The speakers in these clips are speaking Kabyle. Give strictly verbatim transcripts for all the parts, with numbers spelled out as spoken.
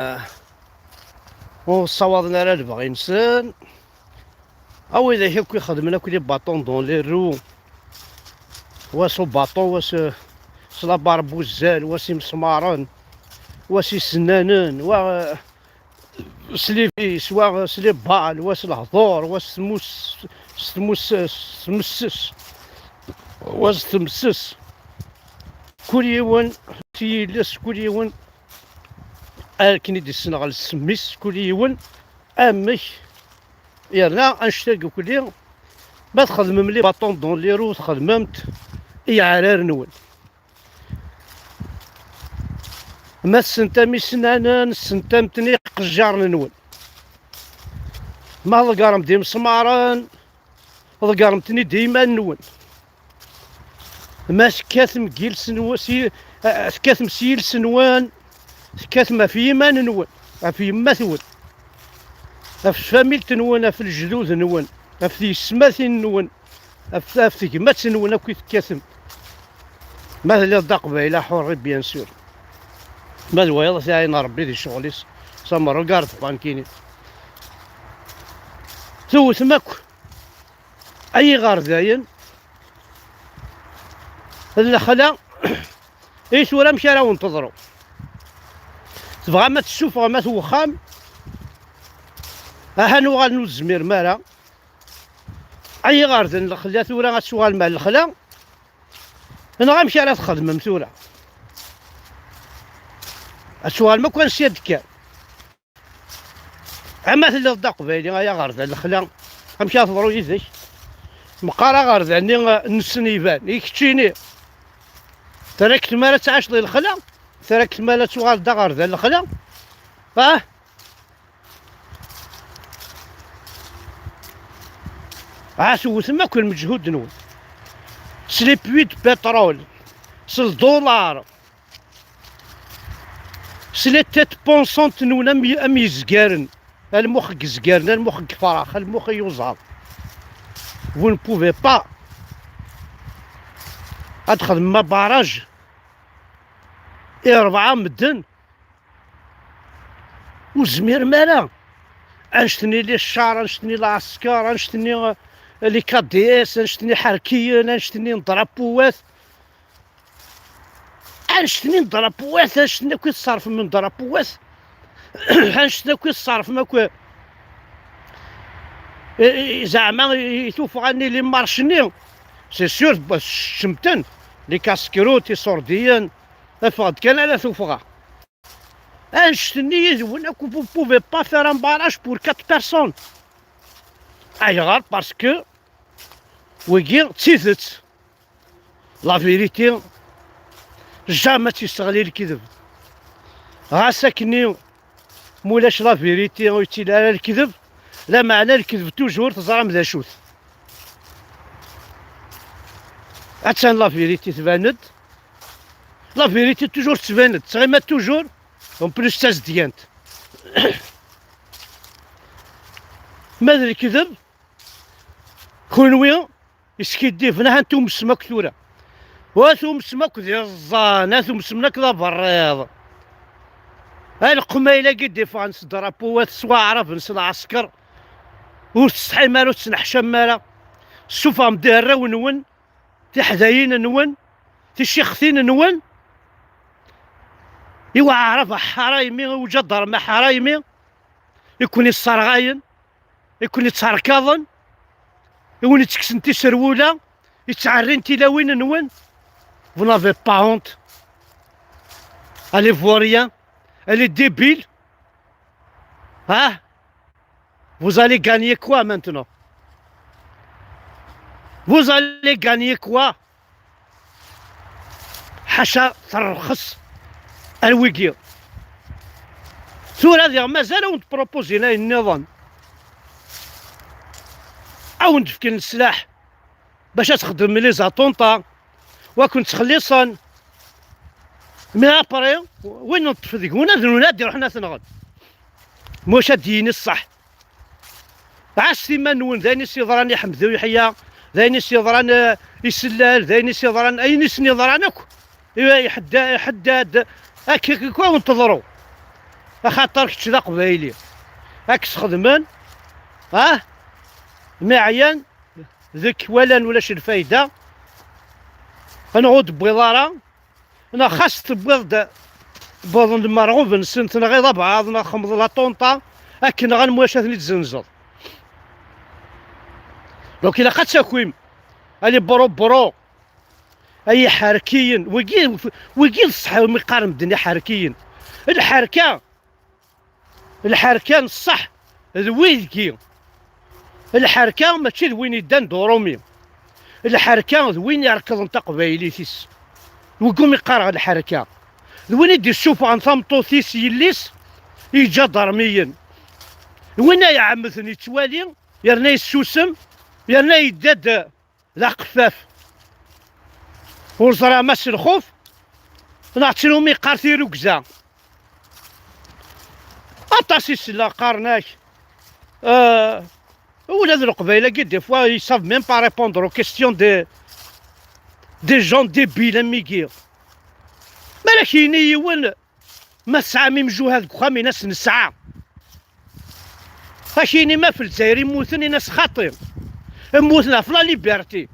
ah, ur ssawaḍen ara lebɣi-nsen. A widak akk ixedmen akk les bâtons dans les roues, wa s ubaṭu, wa s, s la barre n wuzzal, wa s imesmaren, wa s isennanen, wa, eh, s les vis, wa s les balles, wa s lehdur, wa s tmus-, s tmus-, s tmesses, wa s tmesses. Kul yiwen s yiles, kul yiwen akken i d-issenɣel s mmi-s, kul yiwen amek. Yerna annect-agi akk-nni, ma txedmem les bâtons dans les roues, txedmem-t i yeɛrar-nwen. Ma tessentam isennanen, tessentam-ten i iqejjaren-nwen. Ma tḍeggrem-d imesmaren, tḍeggrem-ten-id i yiman-nwen. Ma tekkatem deg yiles-nwen, s yi-, eh, tekkatem s yiles-nwen, tekkatem ɣef yiman-nwen, ɣef yemma-twen, ɣef tfamilt-nwen, ɣef lejdud-nwen, ɣef tyesmatin-nwen, ɣef, ɣef tegmat-nwen akk i tekkatem. Ma telliḍ d aqbayli aḥurri, bien sûr. Ma d wayeḍ, ad t-iɛin Rebbi di ccɣel-is. Ça me regarde pas, nekkini. Tewtem akk. Ay iɣerdayen, d lexla. I tura amek ara wen-teḍru? Tebɣam ad tessufɣem at wexxam? Aha nuɣal ur tezmirem ara. Ay iɣerdan, lexla, tura ad tuɣalem ar lexla? Neɣ amek ara txedmem tura? Ad tuɣalem akk ansi ad d-kker. Ama telliḍ d aqbayli, ay aɣerda lexla, amek ara teḍru yid-k? Meqqar aɣerda-nni, eh, nessen iban, i keččini. Terra-k tmara ad tɛiceḍ di lexla, terra-k tmara ad tuɣaleḍ d aɣerda n lexla. Ah! Ah, tewtem akk lmeǧhud-nwen. S les puits de pétrole, s ldular, s les têtes pensantes-nwen am, am yezgaren, almux n yezgaren, almux n yefrax, almux n yuẓaḍ. Vous ne pouvez pas ad txedmem abarrage i rebɛa medden. Ur zmiren ara. Annect-nni les chars, annect-nni lɛesker, annect-nni, eh, les K D S, annect-nni ḥerkiyen, annect-nni n drapuwat. Annect-nni n drapuwat, annect-nni akk i tṣerfem n drapuwat. Annect-nni akk i tṣerfem akk, eh, eh, zeɛma i, i tuffɣa-nni, les marches-nni. C'est sûr, tcemten, les casqueroutes, iṣurdiyen, afeɣ-d kan ala tuffɣa. Annect-nni yid-wen akk, vous pouvez pas faire un barrage pour quatre personnes. Ayɣer? Parce que wigi d tidet. La vérité, jamais ad tt-yesseɣli lekdeb. Ɣas akkenni, ma ulac la vérité, ur yettili ara lekdeb, lameɛna lekdeb toujours teẓram d acu-t. Attan la vérité tban-d. La vérité toujours tettban-d, tettɣima toujours, en plus d tazedyant. Ma d lekdeb, kunwi yeskiddiben, ahan tumsem akk tura. Wa tumsem akk d iẓẓan, a tumsem akk d aberriḍ. A leqmayel-agi d-iffɣen s drapuwat, s waɛraben, s lɛesker, ur tsetḥim ara, ur tettneḥcam ara. Ssufɣem-d arraw-nwen, tiḥdayin-nwen, ticixtin-nwen, i waɛrab aḥraymi, i uǧadarm aḥraymi, i ken-isserɣayen, i ken-itterkaḍen, i wen-ittekksen tiserwula, ittɛerrin tilawin-nwen. Vous n'avez pas honte? Allez, vaurien, allez, débile. Ah, vous allez gagner quoi maintenant? Vous allez gagner quoi? Ḥaca terxes ar wigi. Tura diɣ mazal ad wen-d-propozin ayen nniḍen. Ad wen-d-fken leslaḥ bac ad txedmem les attentats, wa ken-ttxelliṣen. Mais après, win neṭṭef deg-wen ad nwen ad d-iruḥen ad t-nɣen. Maca ad d-yini ṣṣeḥ. Ɛasset iman-nwen, d ayen i s-yeḍran i Ḥmed u Yeḥya, d ayen i s-yeḍran, eh, i Sellal, d ayen i s-yeḍran, ayen i sen-yeḍran akk i, i Ḥedda-, Ḥeddad, akka, akka, akka wen-teḍru. Axaṭer kečč d aqbayli. Ad k-sxedmen, ah, mi ɛyan, deg walan ulac lfayda, neɣ ur d-tewwiḍ ara, neɣ xas tewwiḍ-d, wwḍen lmerɣub-nsen, tenɣiḍ abɛaḍ, neɣ txemḍeḍ aṭunṭa, akken nɣan mwac ad ten-id-tzenzeḍ. Donc ilaq ad takim, ali bro bro, ay iḥerkiyen, wigi, wigi d ṣṣeḥ umi qqaren medden iḥerkiyen. Lḥerka, lḥerka n ṣṣeḥ d wigi. Lḥerka mačči d win yeddan d urumi. Lḥerka d win irekḍen taqbaylit-is. Deg umi qqareɣ lḥerka, d win i d-issufɣen tameṭṭut-is, yelli-s, iǧadarmiyen. D win ay iɛemmden yettwali, yerna yessusem, yerna yedda-d d aqeffaf. Ur ẓriɣ ma s lxuf neɣ ttnumi yeqqar tirugza. Aṭas i selleɣ qqaren-ak, euh, ula d Leqbayel-agi, des fois, ils savent même pas répondre aux questions des, des gens débiles am wigi. Ma ara k-yini yiwen, ma tesɛam imjuhad deg uxxam, in-as nesɛa. Ad k-yini ma f Lezzayer i mmuten, in-as xaṭi. Mmuten ɣef la liberté.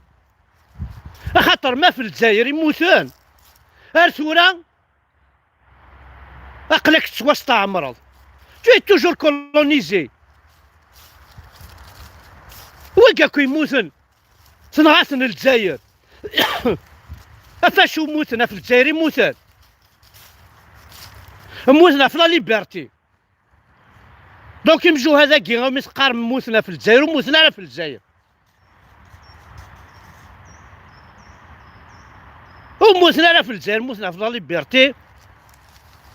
Axaṭer ma f Lezzayer i mmuten, ar tura aql-ak tettwastɛemreḍ. Tu es toujours colonisé. Wigi akk yemmuten, tenɣa-ten Lezzayer. Ɣef acu mmuten? Ɣef Lezzayer i mmuten. Mmuten ɣef la liberté. Donc imjuhad-agi, umi teqqarem mmuten ɣef Lezzayer, ur mmuten ara ɣef Lezzayer. Ur mmuten ara ɣef Lezzayer, mmuten ɣef la liberté.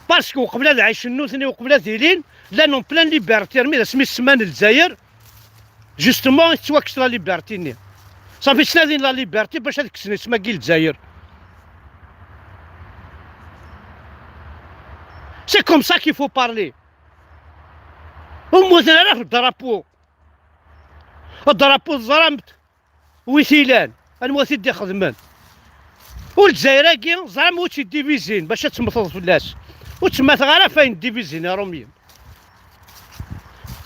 Parce que uqbel ad ɛicen nutni, uqbel ad ilin, llan en pleine liberté, armi d asmi ssemman Lezzayer. Justement, tettwakkes la liberté-nni. Safi ttnadin la liberté bac ad kksen isem-agi Lezzayer. C'est comme ça qu'il faut parler. Ur mmuten ara ɣef drapeau. Drapeau teẓram-t wi t-ilan, anwa t-id-ixedmen. U Lezzayer-agi, ẓram wi tt-iddivizin bac ad temmteḍ fell-as. Ur ttemmateɣ ara ɣef ayen ddivizin Iṛumyen.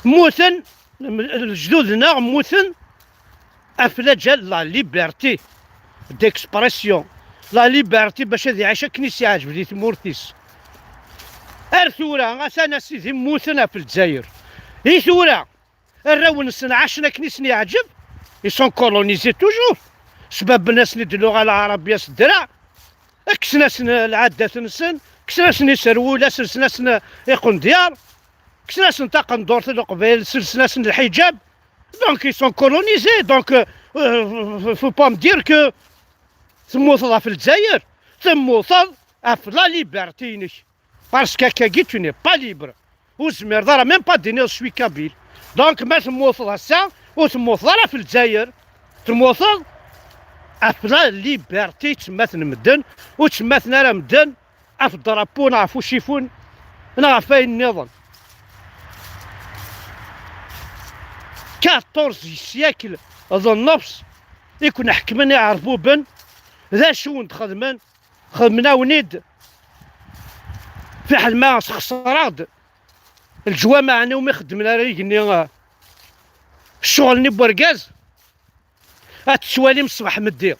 Mmuten, lejdud-nneɣ mmuten ɣef laǧal la liberté d'expression, la liberté bac ad iɛic akken i s-iɛǧeb di tmurt-is. Ar tura, atan a sidi mmuten ɣef Lezzayer. I tura, arraw-nsen ɛacen akken i sen-iɛǧeb, ils sont colonisés toujours. Sbabben-asen-id luɣa lɛarabiya s ddreɛ, kksen-asen lɛadat-nsen, kksen-asen iserwula, selsen-asen iqendyar, kksen-asen taqendurt i Leqbayel, selsen-asen lḥiǧab. Donc ils sont colonisés, donc, euh, euh, faut pas me dire que temmuteḍ ɣef Lezzayer, temmuteḍ ɣef la liberté-inek. Parce qu'akkagi, tu n'es pas libre. Ur tezmireḍ ara même pas d-tiniḍ je suis kabyle. Donc ma temmuteḍ ass-a, ur temmuteḍ ara ɣef Lezzayer. Temmuteḍ ɣef la liberté, ttmaten medden, ur ttmaten ara medden ɣef drapeau neɣ ɣef ucifun neɣ ɣef ayen nniḍen. Quatorze siècle d nnefs i ken-ḥekmen iɛerbuben. D acu wen-d-xedmen? Xedmen-awen-id, fiḥel ma sxesreɣ-d leǧwameɛ-nni umi xeddmen ara igenni, eh, ccɣel-nni n wergaz. Ad tettwalim ṣṣbeḥ meddi,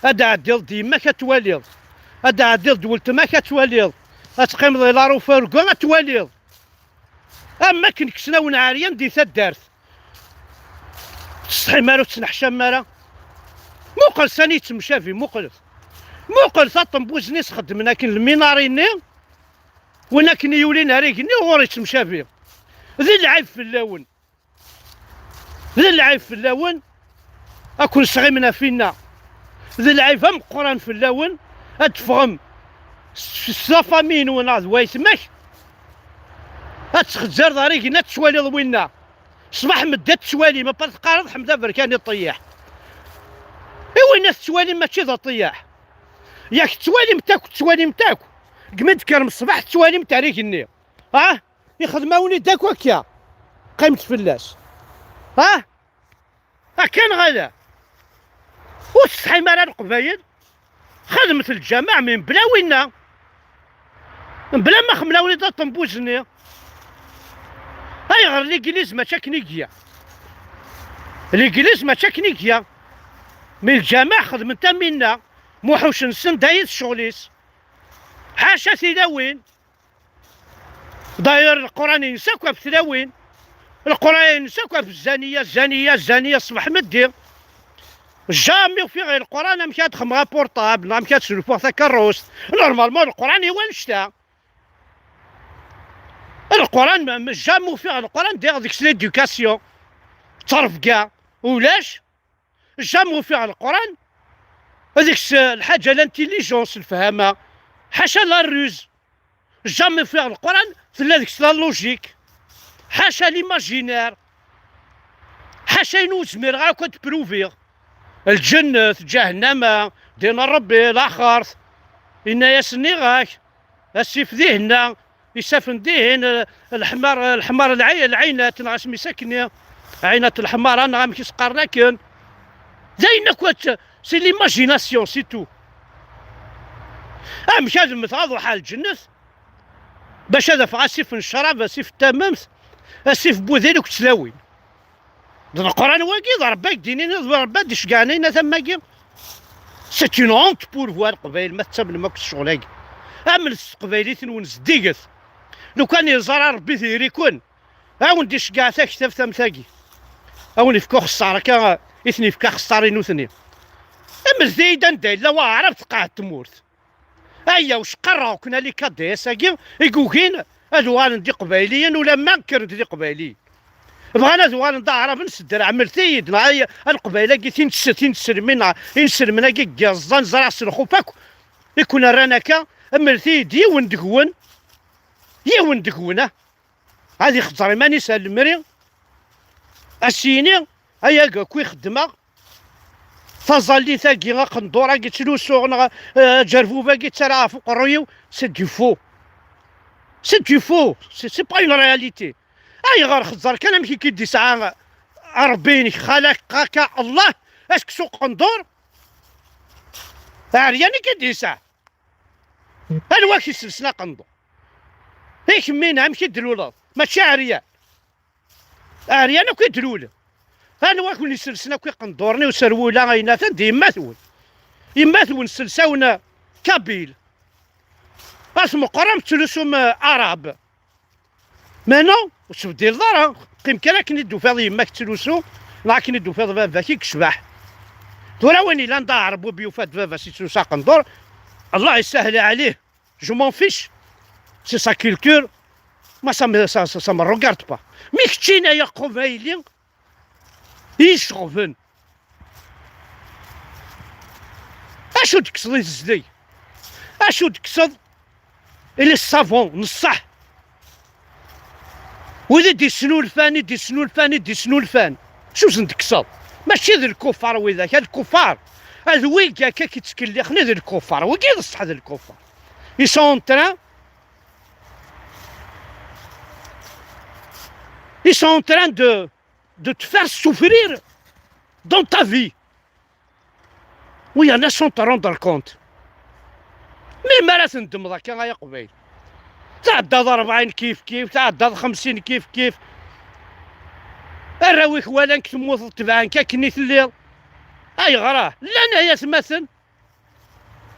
ad d-ɛeddiḍ d yemma-k ad twaliḍ, ad d-ɛeddiḍ d weltma-k ad twaliḍ, ad teqqimeḍ di la rue Fargu ad twaliḍ. Am akken kksen-awen ɛeryan di taddart. Tsetḥim ara ur tettneḥcamem ara? Muqel sani yettemcabi, muqlet. Muqel taṭembuz-nni sxeddmen akken lminari-nni, win akken i yulin ar igenni ɣur yettemcabi. D lɛib fell-awen. D lɛib fell-awen. Ad ken-sɣimen ɣef winna. D lɛib ameqqran fell-awen. Ad teffɣem s, s la famille-nwen neɣ d waytma-k, ad txezzareḍ ar igenni ad tettwaliḍ winna. Ṣṣbeḥ medda ad tettwalim, apa teqqareḍ Ḥmed Aberkan iṭeyyeḥ. I winna tettwalim mačči d aṭeyyeḥ. Yak tettwalim-t akk, tettwalim-t akk. Deg mi d-tekkrem ṣṣbeḥ tettwalim-t ar igenni. Ah? Ixdem-awen-id akk akka. Qqimet fell-as. Ah? Akka neɣ ala? Ur tsetḥim ara Leqbayel? Xedmet lǧameɛ mebla winna. Mebla ma xemlawen-id aṭembuz-nni. Ayɣer Legliz mačči akken i iga? Legliz mačči akken i iga. Mi lǧameɛ xedmen taminna, muḥuc-nsen d ayet ccɣel-is. Ḥaca tilawin. D'ailleurs, Leqran-ines akk ɣef tlawin. Leqran-ines akk ɣef zzaniya, zzaniya, zzaniya, ṣṣbeḥ meddi. Jamais ufiɣ i Leqran amek ad xedmeɣ aportable, neɣ amek ad snulfuɣ takeṛṛust. Normalement, Leqran i wannect-a. Leqran, ma, ma, jamais ufiɣ Leqran diɣ deg-s l'éducation. Ttrebga, ulac. Jamais ufiɣ Leqran deg-s, eh, lḥaǧa, l'intelligence, lefhama. Ḥaca la ruse. Jamais ufiɣ Leqran tella deg-s la logique. Ḥaca l'imaginaire. Ḥaca ayen ur zmireɣ akk ad pruviɣ. Lǧennet, ǧahennama, din n Ṛebbi, laxert. Inna-yas: "Nniɣ-ak, asif dihenna, isaffen dihin, eh, leḥmar, eh, leḥmar lɛay-, lɛaynat, neɣ asmi s akkenni, ɛaynat leḥmara, neɣ amek i s-qqaren akken." D ayen akk, c'est l'imagination, c'est tout. Amek ad mmteɣ, ad ruḥeɣ ɣer lǧennet, bac ad afeɣ asif n ccrab, asif n tamemt, asif n wudil akked tlawin? D Leqran wagi, d Ṛebbi ad k-d-inin, d Ṛebbi ad d-iceggɛen ayen am wagi. C'est une honte pour vous, a Leqbayel, ma tettamnem akk s ccɣel-agi. Amnet s teqbaylit-nwen zeddiget. Lukan yeẓra Ṛebbi diri-ken, a wen-d-iceggeɛ taktabt am tagi. A wen-ifk uxeṣṣar akka i ten-ifk axeṣṣar i nutni. Amnet-iyi-d anda yella waɛrab tqeɛɛed tmurt. Aya ucqarreɣ-ken a les K D S-agi i yugin ad uɣalen d iqbayliyen ulamma kkren-d d iqbayliyen. Bɣan ad uɣalen d aɛraben s ddreɛ. Mlet-iyi-d, neɣ ay, a Leqbayel-agi, tin s-, tinselmin, neɣ inselmen-agi deg yiẓẓan, ẓriɣ s lxuf akk i ken-rran akka. Mlet-iyi-d yiwen deg-wen, yiwen deg-wen, ah, ad ixẓer iman-is ar lemri, ad s-yini: "Ayagi akk i xeddmeɣ, taẓallit-agi, aqendur-agi ttlusuɣ, neɣ, eh, aǧerbub-agi ttarraɣ ɣef uqerruy-iw, c'est du faux. C'est du faux. C'est, c'est pas une réalité." Ayɣer? Xezzer kan amek i k-id-isɛa Ṛebbi-inek, xalaqaka Allah, ask s uqendur. Ɛeryan i k-id-isɛa. Anwa i k-iselsen aqendur? I kemmina, amek i d-tluleḍ? Mačči ɛeryan. Ɛeryan akk i d-tluleḍ. Anwa i ken-iselsen akk iqenduren-iw s rwula, ayen atan d yemma-twen. Yemma-twen selsawen kabil. At meqqer am tettlusum, eh, arab. Mais non, ur tettbeddileḍ ara. Qqim kan akken i d-tufiḍ yemma-k tettlusu, neɣ akken i d-tufiḍ baba-k i yecbeḥ. Tura win ilan d aɛerb ur yufa-d baba-s yettlusu aqendur, Allah yessahel ɛlih. Je m'en fiche. C'est sa culture. Moi, ça me, ça, ça, ça me regarde pas. Mais keččini ay aqbayli i iceɣben. Acu d-tekkseḍ i tezdeg? Acu d-tekkseḍ i les savants n ṣṣeḥ? Wid i d-isnulfan, i d-isnulfan, i d-isnulfan. Acu sen-d-tekkseḍ? Mačči d lkufar widak, a lkufar. Ad wigi akka k-ittkellixen i d lkufar. Wigi d ṣṣeḥ d lkufar. Ils sont en train, ils sont en train de, de te faire souffrir dans ta vie. Oui, il y en a sans te rendre compte. Melmi ara tendmeḍ akka ay aqbayli? Tɛeddaḍ rebɛin kif kif, tɛeddaḍ xemsin kif kif. Arraw-ik walan-k temmuteḍ, tebɛen-k akken i telliḍ. Ayɣer ah? Llan ay atmaten,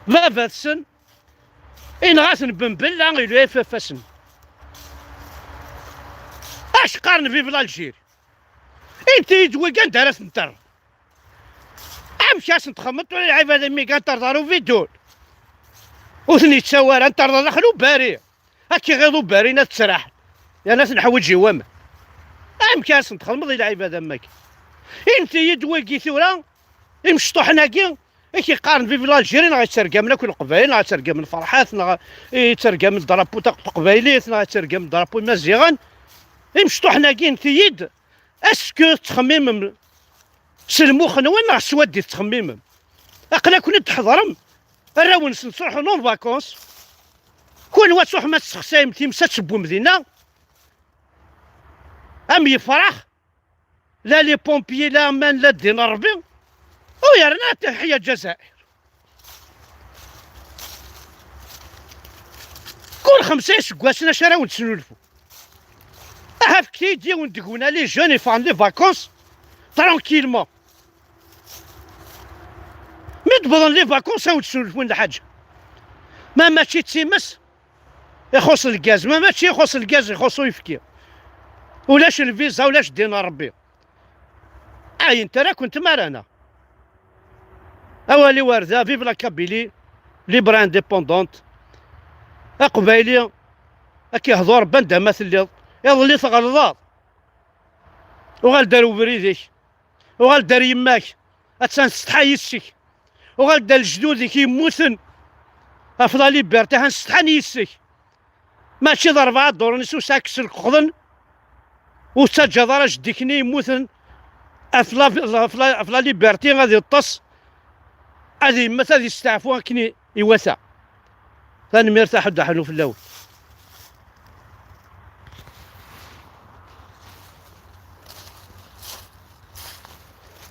baba-tsen, inɣa-ten Benbella, ilu ifafasen. Acu qqaren vive l'Algérie? Inti-yi-d wigi anda ara ten-terreḍ? Amek asen-txedmeḍ tura lɛibad am wigi ad terreḍ ɣer ubidun? Ur ten-yettawi ara, ad terreḍ daxel ubari. Ad k-iɣiḍ ubari, ad ttraḥen. Yerna ad ten-ḥwiǧ i waman. Amek ara sen-txedmeḍ i lɛibad am wagi? Inti-yi-d wigi tura, imecṭuḥen-agi, i k-iqqaren vive l'Algérie, neɣ yettergamen akk Leqbayel, neɣ yettergamen Ferḥat, neɣ yettergamen drapeau taq-, taqbaylit, neɣ yettergamen drapeau imaziɣen. Imecṭuḥen-agi, inti-yi-d, est-ce que tettxemmimem s lmux-nwen neɣ s waddit tettxemmimem? Aql-aken-id tḥeḍrem, arraw-nsen ttruḥun en vacances. Kunwi ad truḥem ad tessexsayem times ad tewwem dinna. Am yefrax, la les pompiers, la aman, la ddin Ṛebbi. U yerna teḥya Lezzayer. Kul xemsa iseggasen acu ara wen-d-snulfu? Aha fket-iyi-d yiwen deg-wen, les jeunes yeffɣen les vacances tranquillement. Mi d-wwḍen les vacances ad wen-d-snulfun lḥaǧa. Ma mačči d times, ixuṣ lgaz, ma mačči ixuṣ lgaz, ixuṣ uyefki. Ulac lviza, ulac ddin n Rebbi. Ayen tara-kent marana. Awal-iw ar da, vive la Kabylie, libre indépendante. Aqbayli, ad k-ihḍu Rebbi anda ma telliḍ. Iḍelli tɣelḍeḍ. Uɣal-d ar ubrid-ik. Uɣal-d ar yemma-k. Attan tsetḥa yis-k. Uɣal-d ar lejdud-ik yemmuten ɣef la liberté, han setḥan yis-k. Mačči d rebɛa duṛ-nni s usɛa k-selqeqden, ur tettaǧǧaḍ ara jeddi-k-nni yemmuten ɣef la, ɣef la, ɣef la liberté ad iṭṭes, ad yemmet, ad yesteɛfu akken i, iwata. Tanemmirt, aḥuddu aḥunnu fell-awen.